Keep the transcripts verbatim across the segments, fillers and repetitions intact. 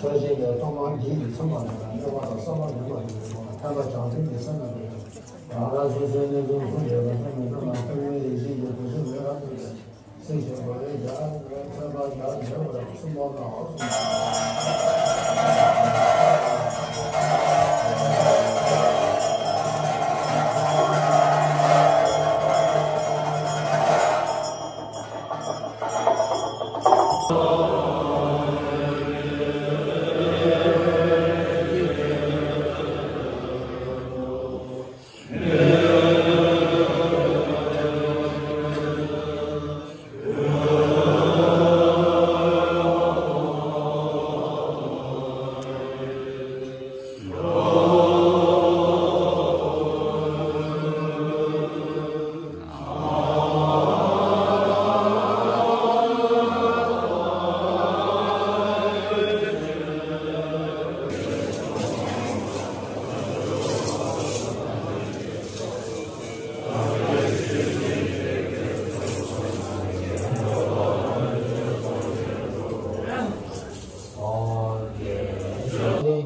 ཕྱོགས་བཞི་ནས་ཐོག་མར་འདི་ཡི་ཚོམས་པ་མེད་པར་གནས་པ་དང་བསམ་པ་མེད་པ་ཡིན་པའི་ཐོག་ལ་ཐར་པ་བྱང་སེམས་ཀྱི་སེམས་ལ་འདུད་དེ། རང་རང་སོ་སོའི་གནས་ཚུལ་གསུམ་ཡོད་པ་གསུམ་ནས་གསུམ་ལ་ཐུན་མོང་ཡེ་ཤེས་ཀྱི་བུ་ཆུང་མེད་པར་འདུད་དེ། སྲིད་ཞི་རྒོད་པའི་རྒྱ་ཚད་པ་རྒྱ་བྱེད་པར་གསུམ་པོ་ནའོ་གསུམ།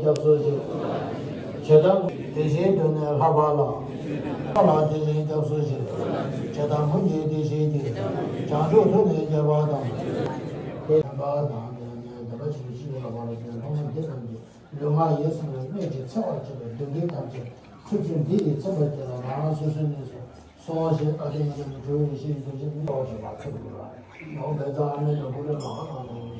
སྐྱབས་སུ་མཆི། ཇི་ལྟར་དེ་བཞིན་དུ་ནི་ལྷག་པ་ལ། ལྷག་པ་ལ་དེ་བཞིན་སྐྱབས་སུ་མཆི། ཇི་ལྟར་སྔོན་གྱི་དེ་བཞིན་གྱི། བྱང་ཆུབ་ཐུགས་ནི་བསྐྱེད་པ་དང་། དེ་བསྟན་པ་དང་། དེ་ནས་བདེན་པ་ཆེན་པོ་ཞི་བའི་ལྷག་པ་ལ་བརྟེན་ཐོག་མ་འདི་ཙམ་གྱིས་ལུས་ངག་ཡིད་གསུམ་ལ་གནོད་ཅིང་འཚེ་བར་བྱེད་པའི་སྡུག་བསྔལ་ཐམས་ཅད་ཐུབ་ཚུལ་འདི་ཡི་མཚོན་པར་བྱས་ལ་རང་རང་སོ་སོའི་གནས་སུ། སོ་ཞེས་བཀའ་དྲིན་ཅན་གྱི་གྲུབ་པའི་ཡེ་ཤེས་ཀྱི་སྟོབས་ཀྱིས་མི་འོང་ཞེས་པ་ཚིག་འདུག་ལ། ནོ་བེ་ཙ་ཨ་མེ་ལོ་བུ་རེ་མ་ཧ་ནང་དུ།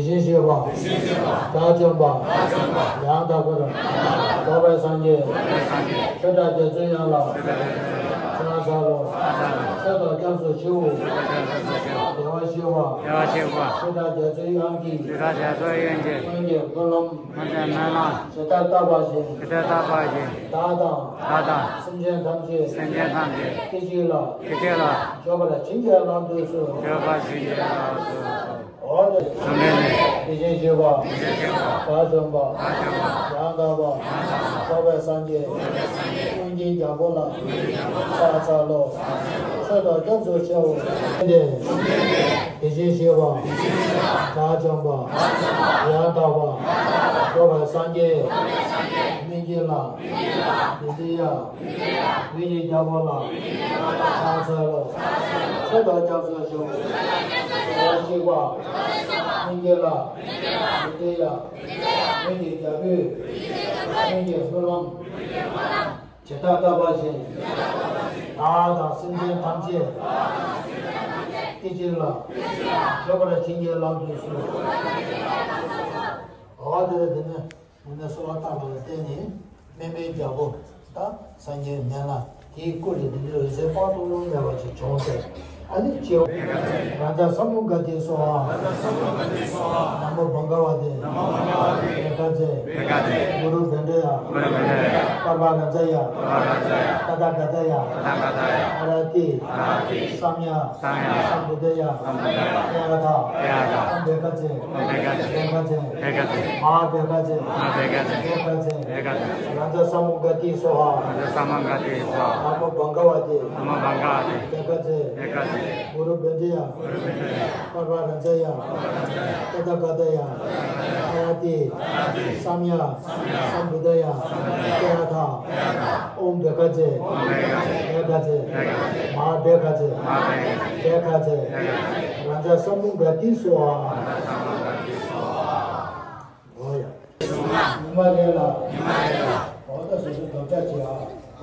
དེ་བཞིན་གཤེགས་པ། དགྲ་བཅོམ་པ། ཡང་དག་པར་རྫོགས་པའི་སངས་རྒྱས། ཆོས་གྲགས་རྒྱ་མཚོའི་དབྱངས་ལ་ཕྱག་འཚལ་ལོ། མཆོད་དོ་སྐྱབས་སུ་མཆིའོ། བདེ་བར་གཤེགས་པ། བདེ་བར་གཤེགས་པ། ཆོས་གྲགས་རྒྱ་མཚོའི་དབྱངས་ཀྱིས། ཆོས་གྲགས་རྒྱ་མཚོའི་དབྱངས་ཀྱིས། སྔོན་གྱི་སྨོན་ལམ། སྔོན་གྱི་སྨོན་ལམ། ཇི་ལྟར་བཏབ་པ་བཞིན། ཇི་ལྟར་བཏབ་པ་བཞིན། བདག་དང་། བདག་དང་། སེམས་ཅན་ཐམས་ཅད། སེམས་ཅན་ཐམས་ཅད། སྐད་ཅིག་ལ། སྐད་ཅིག་ལ། འཇོམས་པར་བྱིན་གྱིས་བརླབ་ཏུ་གསོལ། འཇོམས་པར་བྱིན་གྱིས་བརླབ་ཏུ་གསོལ། འོ་དེ། དེ་བཞིན་གཤེགས་པ། དེ་བཞིན་གཤེགས་པ། དགྲ་བཅོམ་པ། དགྲ་བཅོམ་པ། ཡང་དག་པ། ཡང་དག་པ། རྫོགས་པའི་སངས་རྒྱས། རྫོགས་པའི་སངས་རྒྱས། ཀུན་མཁྱེན་རྒྱལ་པོ་ལ། ཀུན་མཁྱེན་རྒྱལ་པོ་ལ། ཕྱག་འཚལ་ལོ། ཕྱག་འཚལ་ལོ། མཆོད་དོ་སྐྱབས་སུ་མཆིའོ། དེ་བཞིན་གཤེགས་པ། དེ་བཞིན་གཤེགས་པ། དགྲ་བཅོམ་པ། དགྲ་བཅོམ་པ། ཡང་དག་པ། ཡང་དག་པ། རྫོགས་པའི་སངས་རྒྱས། རྫོགས་པའི་སངས་རྒྱས། སྨན་གྱི་བླ། སྨན་གྱི་བླ། དེ་འདྲ་ཡང་། དེ་འདྲ་ཡང་། ཀུན་མཁྱེན་རྒྱལ་པོ་ལ། ཀུན་མཁྱེན་རྒྱལ་པོ་ལ། ཕྱག་འཚལ་ལོ། ཕྱག་འཚལ་ལོ། མཆོད་དོ་སྐྱབས་སུ་མཆིའོ། མཆོད་དོ་སྐྱབས་སུ་མཆིའོ། དེ་བཞིན་གཤེགས་པ། དེ་བཞིན་གཤེགས་པ། སྨན་གྱི་བླ། སྨན་གྱི་བླ། དེ་འདྲ་ཡང་། དེ་འདྲ་ཡང་། ཀུན་མཁྱེན་རྒྱལ་པོས། ཀུན་མཁྱེན་རྒྱལ་པོས། སྔོན་གྱི་སྨོན་ལམ། སྔོན་གྱི་སྨོན་ལམ། ཇི་ལྟར་བཏབ་པ་བཞིན། བདག་དང་སེམས་ཅན་ཐམས་ཅད། སྐད་ཅིག་ལ། འཇོམས་པར་བྱིན་གྱིས་བརླབ་ཏུ་གསོལ། འོ་དེ་ལ་དེ་ནས་དངོས་གནས་གསོལ་བ་བཏབ་པ་ལ་བརྟེན་ནས་སྨན་པའི་རྒྱལ་པོ་དང་སངས་རྒྱས་སྨན་བླ་དེའི་སྐུ་ལས་དེ་འདྲའི་འོད་ཟེར་དཔག་ཏུ་མེད་པ་ཞིག་བྱུང་སྟེ། ཨ་ནི་སྐྱེ་བོ། རཱ་ཛ་ས་མུདྒ་ཏི་སྭཱ་ཧཱ། རཱ་ཛ་ས་མུདྒ་ཏི་སྭཱ་ཧཱ། ན་མོ་བྷ་ག་ཝ་ཏི། ན་མོ་བྷ་ག་ཝ་ཏི། བྷེ་ཁ་ཛེ། བྷེ་ཁ་ཛེ། གུ་རུ་བྷེ་ཌཱ་ཡ། གུ་རུ་བྷེ་ཌཱ་ཡ། པརྦ་རཱ་ཛ་ཡ། པརྦ་རཱ་ཛ་ཡ། ཏ་ཐཱ་ག་ཏཱ་ཡ། ཏ་ཐཱ་ག་ཏཱ་ཡ། ཨ་ར་ཏི། ཨ་ར་ཏི། སམྱཀ། སམྱཀ། སམ་བུདྡྷ་ཡ། སམ་བུདྡྷ་ཡ། ཏདྱ་ཐཱ། ཏདྱ་ཐཱ། ཨོཾ་བྷེ་ཁ་ཛེ། ཨོཾ་བྷེ་ཁ་ཛེ། བྷེ་ཁ་ཛེ། བྷེ་ཁ་ཛེ། མ་ཧཱ་བྷེ་ཁ་ཛེ། མ་ཧཱ་བྷེ་ཁ་ཛེ། བྷེ་ཁ་ཛེ། བྷེ་ཁ་ཛེ། རཱ་ཛ་ས་མུདྒ་ཏི་སྭཱ་ཧཱ། རཱ་ཛ་ས་མུདྒ་ཏི་སྭཱ་ཧཱ། ན་མོ་བྷ་ག་ཝ་ཏི། ན་མོ་བྷ་ག་ཝ་ཏི། བྷེ་ཁ་ཛེ། བྷེ་ཁ་ཛེ། གུ་རུ་བྷེ་ཌཱ་ཡ། གུ་རུ་བྷེ་ཌཱ་ཡ། པརྦ་རཱ་ཛ་ཡ། པརྦ་རཱ་ཛ་ཡ། ཏ་ཐཱ་ག་ཏཱ་ཡ། ཨ་ར་ཏི། ཨ་ར་ཏི། སམྱཀ། སམྱཀ། སམ་བུདྡྷ་ཡ། སམ་བུདྡྷ་ཡ། ཏདྱ་ཐཱ། ཏདྱ་ཐཱ། ཨོཾ་བྷེ་ཁ་ཛེ། ཨོཾ་བྷེ་ཁ་ཛེ། བྷེ་ཁ་ཛེ། བྷེ་ཁ་ཛེ། མ་ཧཱ་བྷེ་ཁ་ཛེ། མ་ཧཱ་བྷེ་ཁ་ཛེ། བྷེ་ཁ་ཛེ། རཱ་ཛ་ས་མུདྒ་ཏི་སྭཱ་ཧཱ། རཱ་ཛ་ས་མུདྒ་ཏི་སྭཱ་ཧཱ། འོ་ཡ། ཉི་མ་རེ་ལ། ཉི་མ་རེ་ལ། འོ་ད་སོ་སོའི་དམ་བཅའ་བྱེད་ཨ།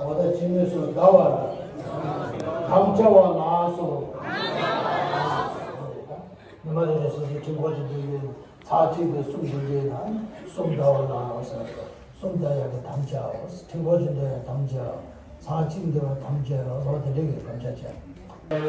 འོ་ད་ཕྱི་ནས་སུ་ཟླ་བར། དམ་བཅའ་བ་ལ་སོགས། ཉི་མ་རེ་རེ་སོ་སོའི་ཁྲིམས་སྒོ་ཅི་འདུག་ཡོད། ཚར་གཅིག་དེ་གསུམ་འདུག་ཡོད་ན་གསུམ་ཟླ་བ་ལ་སོགས། གསུམ་ཟླ་ཡག་གི་དམ་བཅའ། ཁྲིམས་སྒོ་ཅི་འདུག་ཡང་དམ་བཅའ། ཚར་གཅིག་འདུག་ཡང་དམ་བཅའ། འོ་དེ་འདྲ་གི་དམ་བཅའ་བྱེད།